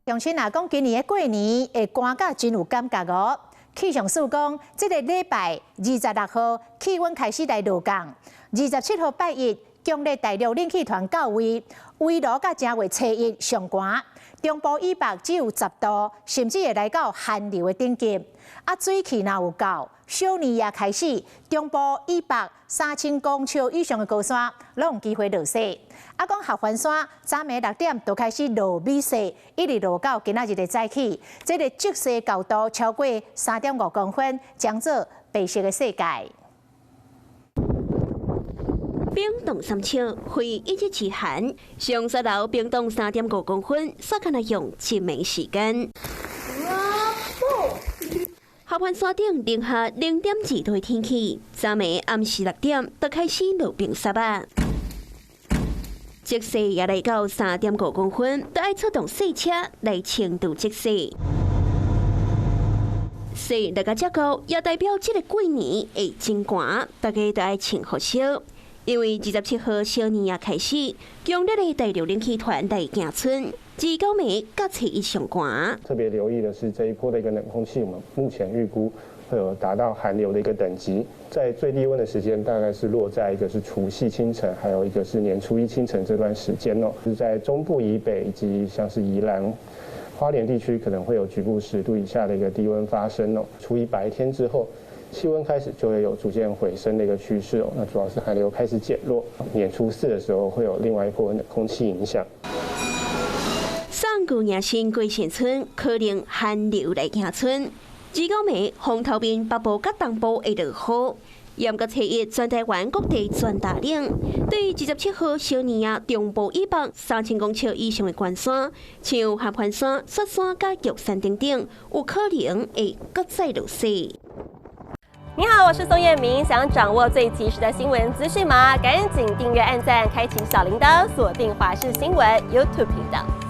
鄉親啊，講今年的過年會寒甲真有感覺哦。氣象署講，這个禮拜26號氣溫開始來落降，27號拜一，強烈大陸冷氣團到位，圍爐佮正月初一上寒，中部以北只有10度，甚至會來到寒流的等級。啊，水氣若有夠，小年夜開始，中部以北3000公尺以上的高山，攏有機會落雪。啊，講合歡山昨暝6點就開始落米雪，一直落到今仔日的早起，這个積雪厚度超過3.5公分，將做白色的世界。冰凍3尺，非一日之寒。上雪樓冰凍3.5公分，煞敢若用一暝時間。合歡山頂零下0.2度的天氣，昨暝暗時6點就開始落冰雪啊！積雪也來到3.5公分，都愛出動雪車來清除積雪。雪落甲遮高，也代表這个過年會真寒，大家都愛穿厚衫。因為27號小年夜開始，強烈的大陸冷氣團來行村，29暝佮初一上寒。特別留意的是這一波的一個冷空氣，我們目前預估會有達到寒流的一個等級，在最低溫的時間大概是落在一個是除夕清晨，還有一個是年初一清晨這段時間哦，是在中部以北以及像是宜蘭、花蓮地區可能會有局部10度以下的一個低溫發生哦。初一白天之後，氣溫開始就會有逐漸回升的一個趨勢哦，那主要是寒流開始減弱，年初四的時候會有另外一波冷空氣影響。送舊迎新歸善村可能寒流來行村，29暝風頭面北部佮東部會落雨，嚴格初一全台灣各地轉大冷。對27號小年夜中部以北3000公尺以上的高山，像合歡山、雪山佮玉山等等，有可能會閣再落雪。你好，我是宋燕明。想掌握最及時的新聞資訊嗎？趕緊訂閱、按讚、開啟小鈴鐺，鎖定華視新聞 YouTube 頻道。